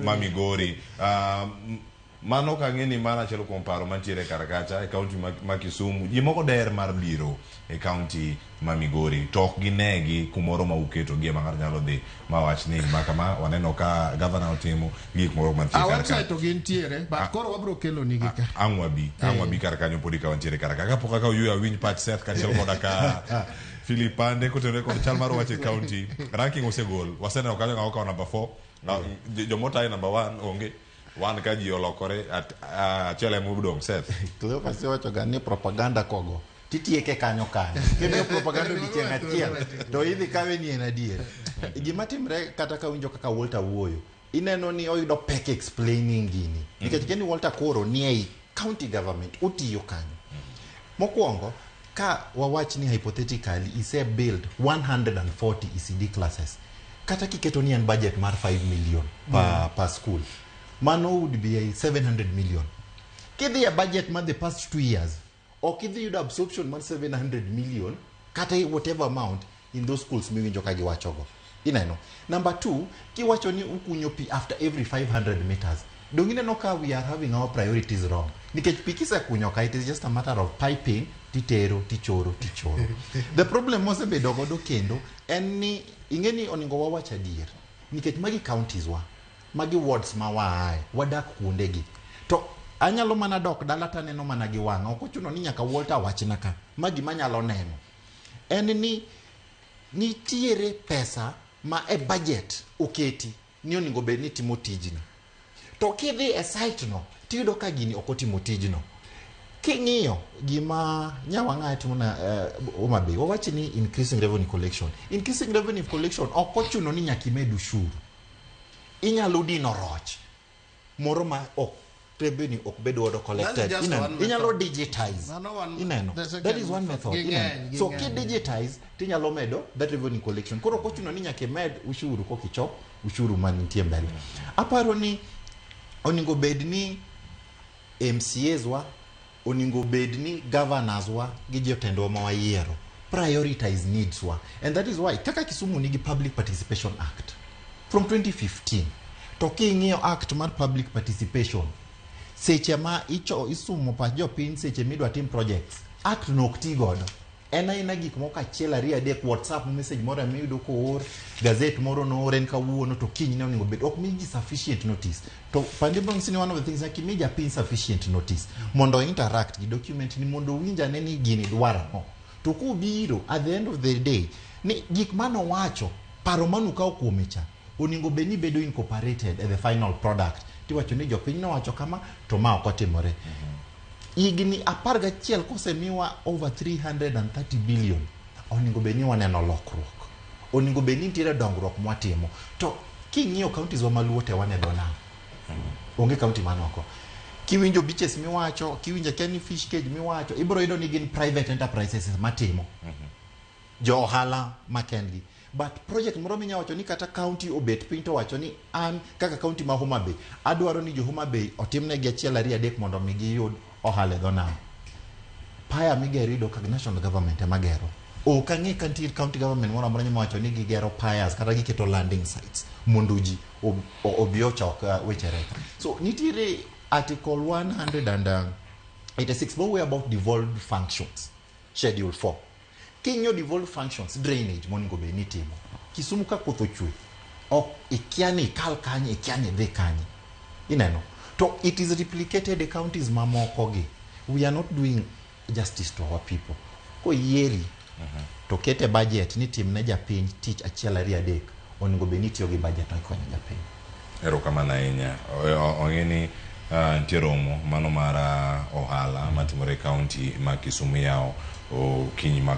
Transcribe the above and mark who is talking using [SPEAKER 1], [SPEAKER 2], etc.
[SPEAKER 1] Ma Migori. Mano ok ang'e ni mano achiel kuom paro mantiere kar kacha e kaunti ma Kisumu. Ji moko der mar biro e kaunti ma Migori to ok ginegi kumoro ma uketogie ma ng'ato nyalo dhi ma wach ni gima kama waneno ka gavana otimo gik moko mantie
[SPEAKER 2] A
[SPEAKER 1] kar
[SPEAKER 2] website
[SPEAKER 1] ka.
[SPEAKER 2] to gintiere, but koro wabro kelo nigi ka.
[SPEAKER 1] Ang' wabi, ang' wabi kar kanyo podi ka wantiere kar ka. Kapok akawo yueyo awinj pach Seth kaachiel koda ka Philip Pande kotenore kod chal mar wach e kaunti. Ranking osegol. Waseneno kanyo ng'ama okawo namba 4. Joma otayo namba 1 onge. Wan ka ji olokore achiel ema odong' Seth.
[SPEAKER 3] Cleophas iwacho ga ni propaganda kogo titieke kanyo kanyo. Kimiyo propaganda odiochieng' achiel to idhi kawe ni en adier. Gima timre kata ka winjo kaka Walter wuoyo, ineno ni oyudo pek explaining gini. Nikech mm. Walter koro ni ei county government otiyo kanyo. Mokwongo ka wawach ni hypothetically ise build 140 ECD classes kata kiketo ni en budget mar 5 million per school mano would be a 700 million kidhi e budget mar the past 2 years ok idhi yudo absorption mar 700 million kata whatever amount in those schools miwinjo ka giwachogo. Ineno, number two, kiwacho ni ukunyo pi after every 500 meters, dong ineno ka we are having our priorities wrong, nikech pi kisekunyo ka, it is just a matter of piping, titero, tichoro, tichoro. The problem mosebedo godo kendo en ni ing'e ni onego wawach adier, nikech magi counties wa, magi wards ma waaye, wadak kuondegi, to anyalo mana dok dala taneno mana gi wang'a. Ok ochuno ni nyaka Walter wachna ka ma gima anyalo neno en ni nitiere pesa ma e budget oketi ni onego bed ni timo tijni, to kidhi e site no tiyudo ka gini ok otimo tijno. King'iyo gima nyawang'aye timo na Homa Bay, wawach ni increasing revenue collection, increasing revenue collection ok ochuno ni nyaka imed ushuru. Inyalo dino roch moro ma ok revenue ok bed godo collected.
[SPEAKER 2] Just
[SPEAKER 3] Ineno?
[SPEAKER 2] one
[SPEAKER 3] Inyalo
[SPEAKER 2] method.
[SPEAKER 3] digitize.
[SPEAKER 2] Mano
[SPEAKER 3] Ineno?
[SPEAKER 2] The second
[SPEAKER 3] That is one method.
[SPEAKER 2] Ging'eny,
[SPEAKER 3] Ineno? So
[SPEAKER 2] ging'eny.
[SPEAKER 3] ki digitize tinyalo medo that revenue collection. Koro ok ochuno ni nyaka imed ushuru kokichop ushuru manitie mbele. Aparo ni onego bed ni MCAs wa, onego bed ni governors wa gi jotendwa ma wayiero prioritize needs wa, and that is why kaka Kisumu nigi Public Participation Act from 2015. To king'iyo act mar public participation, seche ma icho isumo pach jopiny seche midwa tim projects, act no ok ti godo. En aena gik moko achiel, ariyo, adek, WhatsApp message moro emiyudo koor, gazet moro noor en kawuono to kinyne onego bed ok mi ji sufficient notice. To pande bro ni one of the things nyaka imi japiny sufficient notice mondo interact gi document ni, mondo owinj ane ni gini dwaro ang'o. To kobiro at the end of the day ni gik manowacho, paro manukawo kuome cha onego bed ni bedo incorporated e the final product. Tiwacho ni jopiny nowacho kama to ma ok otimore. Higni 11 kosemiwa over 330 billion, onego bed ni waneno lokruok, onego bed ni nitiere dongruok mwatimo. To king'iyo counties wa maluo te, waneno nam, onge county manoko. Kiwinjo beaches miwacho, kiwinjo akia ni fish cage miwacho, ibiro yudo ni gin private enterprises matimo, jo ohala makendgi. But project moro minya wacho ni kata county obet piny to wacho ni an kaka county ma Homa Bay adwaro ni jo Homa Bay otimnegi achiel, ariyo, adek mondo mi giyud ohala e dho nam. Pier migero, iyudo ka national government ema gero. Ok ang'e ka nitie county government moro amora mowacho ni gigero piers kata giketo landing sites mondo ji obi ochok weche rech. So nitiere article 186 mowuoyo about devolved functions, schedule 4. King'iyo devolved functions, drainage monego bed ni itimo Kisumu ka koth ochwe ok ikia ni ikal kanye, ikia ni idhi kanye. Ineno, to it is replicated e counties mamoko gi. We are not doing justice to our people. Koyieri to kete budget ni timne japiny tich achiel, ariyo, adek, onego bed ni itiyo gi budget no ikonyo japiny.
[SPEAKER 1] Erokamano ahinya. Ong'e ni nitie romo mano mar ohala matimore e kaunti ma Kisumu yawo okinyi ma.